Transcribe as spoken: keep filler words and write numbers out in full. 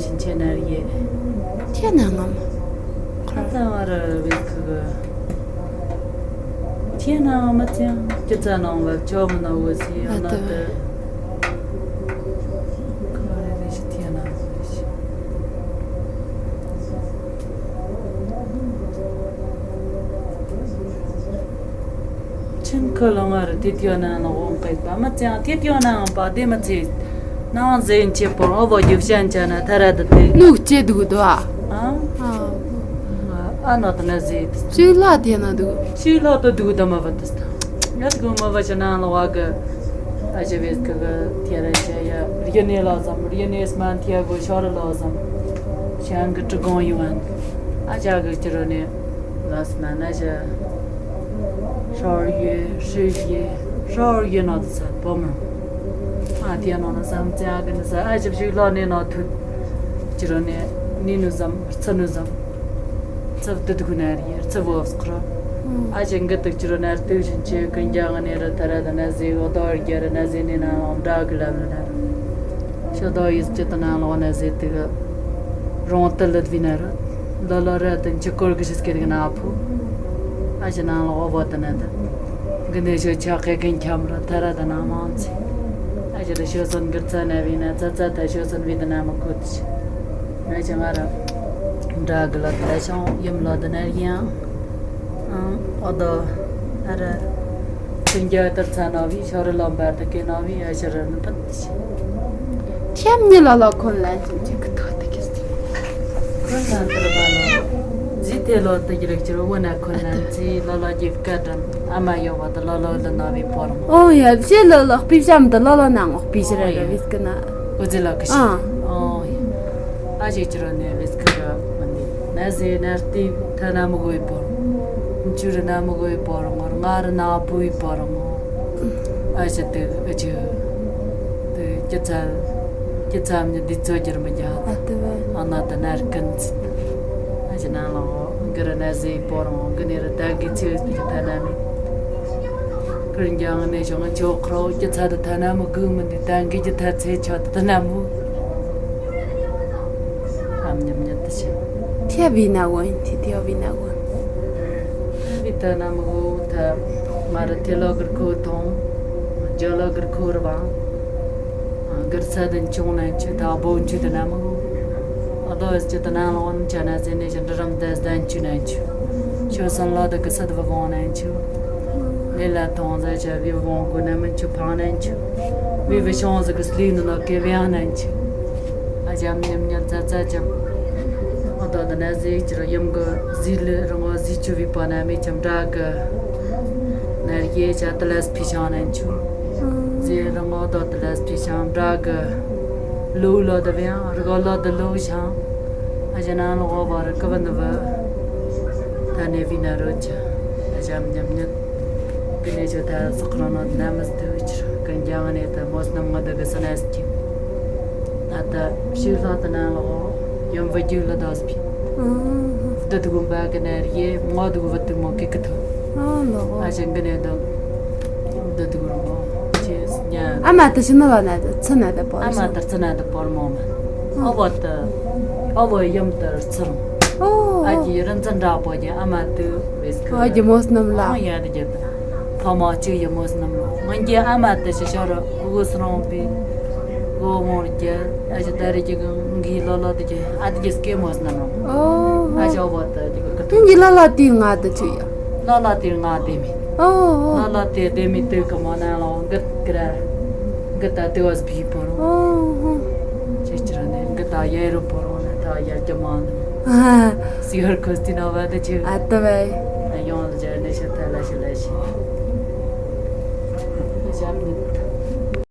ཕྱིན་ཆད་ན་རེད། ཐེ་ན་ང་མ། ཁ་ཚང་བར་བེད་ཁུ་གི། ཐེ་ན་ང་མ་ཚང་ཅི་ཚ་ནང་བ་ཆོ་མི་ན་འོ་སི་ཡ་ན་ད། ཁ་རེ་རེ་ཤི་ཐེ་ན་ང་མ་རེ་ཤི། ཆིན་ཁོ་ལོ་ང་རུ་ཐེ་ཐེ་ན་ང་འོང་ཀེ་པ་མ་ཚང་ཐེ་ཐེ་ན་ང་པ་དེ་མ་ཚེ། ནང་ཟེན་ཆེ་པོ་ཨོ་བོ་རྒྱུག་ཤན་ཆ་ན་ཐ་ར་ད་དེ། ནུག་ཅེ་དུག་དོ་ཨ། ཨ། ཨ་ནོ་ད་ན་ཟེ། ཅི་ལ་དེ་ན་དུག་ཅི་ལ་དོ་དུག་ད་མ་བ་དུ་སྟ། ཡ་དུག་མ་བ་ཆ་ན་ལོ་བ་གི། ཨ་ཅེ་བེད་ཁུ་གི་ཐེ་ར་ཆ་ཡ་རི་ནེ་ལ་ཟམ་རི་ནེ་སྨན་ཐེ་གོ་ཤོར་ལ་ཟམ། ཤན་གི་ཀྲི་གོང་ཡུ་ཨན། ཨ་ཅག་གི་ཅི་རོ་ནེ། ལ་སྨན་ན་ཅི། ཧྲོར་ཡེ་ཧྲིར་ཡེ་ཧྲོར་ཡེ་ནོ་དུ་ས་པོ་མོ། ཨ་དེ་ནོ་ན་བསམ་ཚེ་ཨ་གི་ནི་ས་ཨ་ཞབས་ཞུ་ལོ་ནེ་ནོ་ཐུ། ཅི་རོ་ནེ་ནི་ནུ་ཟམ་རྩི་ནུ་ཟམ། རྩི་བ་དུ་དུ་གུ་ན་རེ་ཡེ་རྩི་བོ་བསྐུར། ཨ་ཞེ་འགི་དུ་ཅི་རོ་ན་རེ་དུ་ཞིན་ཆེ་ཀུན་ཀྱང་ནེ་རེ་ཐ་ར་ད་ན་ཟེ་འོ་དོ་རྒྱ་རེ་ན་ཟེ་ནེ་ན་འོ་འདྲ་གི་ལ་ལ་ན་རེ། ཤོ་དོ་ཡིས་ཅི་ད་ན་ལོ་ན་ཟེ་དུ་གི། རོང་ཏི་ལི་བི་ན་རུ། ལོ་ལོ་ར་ཏན་ཅི་སྐོར་གི་ཤི་སྐེ་རིག་ན་ཕུ། ཨ་ཅེ་ནང་ལོ་བོ་ཏི་ན་ད། གི་ནེ་ཤོ་ཆ་ཁེ་གན་ཁྱམ་ར་ཐ་ར་ད་ན་མང་ཚེ། ཨ་ཅེ་ད་ཤོ་སོན་གི་རྩ་ན་བི་ན་ཚ་ཚ་ད་ཤོ་སོན་བི་ད་ན་མ་ཁུ་ཏི་ཤི། ཨ་ཅེ་ང་ར། འདྲ་གི་ལོ་ད་ཤོང་ཡིམ་ལོ་ད་ན་རི་ཡང་། ཨང་ཨོ་དོ། ཨ་ར། ཀུན་རྒྱལ་དར་ཚ་ན་བི་ཤོ་རི་ལོ་བར་ད་ཀེ་ན་བི་ཨ་ཤ་ར་ནི་པ་ཏི་ཤི། ཁྱེད་ཉིད་ལ་ལ་ཁོན་ལན་ཅིག་ཅིག་གི་ཐོག་ཏུ་ཁྱེར་ཏེ། ཁོན་ལན་ཏི་ར་བ་ལ། ཇི་ཐེ་ལོ་ཏི་ཀྱི་རིགས་ཀྱི་རོ་བོ་ན་ཁོན་ལན་ཅི་ལོ་ལོ་ཀྱི་བཀའ་དྲན་ཨ་མ་ཡོ་བ་ཏི་ལོ་ལོ་ལ་ན་བི་པོ་རང་། ཨོ་ཡ་ཇེ་ལོ་ལོ་པི་ཇམ་ཏི་ལོ་ལོ་ནང་ངོ་པི་ཇི་ར་ར་བིས་ཀི་ན། འུ་ཛི་ལོ་ཀི་ཤི། ཨ། ཨོ་ཡ། ཨ་ཞིག་ཅི་རོ་ནེ་བིས་ཀི་ར་མ་ནི་ན་ཟེ་ན་རྟི་ཐ་ན་མི་གོ་བི་པོ་རང་། ཅུ་ར་ན་མི་གོ་བི་པོ་རང་ང་ར་ན་བུ་བི་པོ་རང་། ཨ་ཞེ་ཏེ་ཨ་ཅེ། ཏེ་ཀྱི་ཚ། ཀྱི་ཚ་མི་འདི་ཚོ་ཀྱི་ར་མི་རྒྱ། ཨ་ཏེ་བས། ཨ་ན་ཏེ་ན་ར་ཀན་ཚི། ཨ་ཅེ་ན་ལོ་གི་ར་ན་ཟེ་པོ་རང་གི་ནེ་ར་ད་གི་ཚེ་སྤི་ཅི་ཐ་ན་མི། ཀུན་ཀྱང་ནེ་ཤོང་ཆོ་ཁྲོ་ཀྱི་ཚ་ཏེ་ཐ་ན་མི་གུ་མི་འདི་ད་གི་ཀྱི་ཐ་ཚེ་ཆོ་ཏེ་ཐ་ན་མི། ཨམ་ཉམ་ཉམ་ཏེ་ཆེ། ཐེ་བི་ན་གོ་ཨིན་ཐེ་ཐེ་བི་ན་གོ་ཨིན། བི་ཐ་ན་མི་གོ་ཐ་མ་ར་ཐེ་ལོ་གིར་ཁོ་ཐོང་། ཇོ་ལོ་གིར་ཁོ་ར་བང་། གིར་ས་དན་ཆུང་ན་ཆུ་ཐ་བོ་ཆུ་ཐ་ན་མི་གོ། ཨ་དོ་ཨེ་ཆུ་ཐ་ན་ལོ་ན་ཆ་ན་ཟེ་ནེ་ཞིན་ར་རམ་དེ་སྡན་ཆུ་ན་ཆུ། ཆོ་སན་ལོ་དེ་གི་ས་དེ་བ་བོང་ན་ཆུ། ལེ་ལ་ཐོང་ཟ་ཆ་བི་བོང་གོ་ན་མི་ཆུ་ཕང་ན་ཆུ། བི་བི་ཤོང་ཟ་གི་སླི་ནུ་ལོ་ཀེ་བི་ཨང་ན་ཆུ། ཨ་ཅམ་ཉམ་ཉམ་ཙ་ཙ་ཅམ། ཨ་དོ་དེ་ན་ཟེ་ཅི་ར་ཡམ་གི་ཟི་ལི་རང་ང་ཟི་ཆུ་བི་པ་ན་མི་ཅམ་དྲ་གི། ན་རྒྱ་ཆ་ཏི་ལས་ཕི་ཤང་ན་ཆུ། ཟེ་རང་ང་དོ་ཏི་ལས་ཕི་ཤང་དྲ་གི། ལུ་ལོ་དེ་བི་ཨང་རི་གོ་ལོ་དེ་ལུ་ཤང་། ཨ་ཅེ་ན་ལོ་གོ་བ་རི་ཀ་བ་ནི་བ། ཐ་ནེ་བི་ན་རོ་ཆ། ཨ་ཅམ་ཉམ་ཉམ། གི་ནེ་ཆོ་ཐ་སོ་ཁ་རོ་ན་ན་མ་སྟུ་ཆུ་ར་ཀན་ཀྱང་ནེ་ད་མོ་སྣམ་ང་ད་གི་ས་ན་སྐྱི། ད་ད་ཕྱི་ལྷ་ད་ན་ལོ་ཡོམ་བ་རྒྱུ་ལ་དོ་སྤི། ད་དུ་གུམ་པ་གི་ན་རེ་མོ་དུ་བ་དུ་མོ་ཀི་ཀི་ཐོ། ཨ་ལོ། ཨ་ཅང་གི་ནེ་ད་ད་དུ་གུམ་མོ་ཅེས་ཉ། ཨ་མ་ད་ཕྱི་ན་ལ་ན་ད་ཚ་ན་ད་པོ། ཨ་མ་ད་ཚ་ན་ད་པོར་མོ་མ། ཨ་བ་ད་ཨ་བ་ཡོམ་ད་ཚ་རུང་། ཨོ། ཨ་ཀྱི་རིན་ཚན་འདྲ་པོ་ཀྱི་ཨ་མ་དུ་བེས་ཁུ། ཨ་ཀྱི་མོ་སྣམ་ལ། ཨ་ཡ་དེ་ཀྱི་ཕ་མ་གཅིག་ཡི་མོ་སྣམ་ལ། ང་ཀྱི་ཨ་མ་དེ་ཤི་ཤོ་ར་གོ་སུ་རོང་པི། གོ་མོར་ཀྱི་ཨ་ཅེ་ད་རེ་ཀྱི་གི་ལོ་ལོ་དེ་ཀྱི་ཨ་དེ་ཀྱི་སྐེ་མོ་སྣམ་ལ། ཨོ། ཨ་ཅོ་བ་ད་ཀྱི་གི་ཏུང་གི་ལ་ལ་ཏི་ང་དེ་ཆུ་ཡ། ལ་ལ་ཏི་ང་དེ་མི། ཨོ། ལ་ལ་ཏི་དེ་མི་དེ་ཀ་མ་ན་ལ་གི་ཀ་ར། གི་ད་དེ་བ་སྤི་པོ་རོ། ཨོ། ཅེ་ཅི་ར་ནེ་གི་ད་ཡེ་རོ་པོ་རོ་ནེ་ད་ཡ་ཀྱ་མ་ནེ། ཨ། སི་ཧར་ཁོ་སྟི་ན་བ་དེ་ཆུ། ཨ་ཏ་བའི། ཡོང་ལ་ཇར་ནེ་ཤ་ཐ་ལ་ཤ་ལ་ཤི། ཞབས་ནི།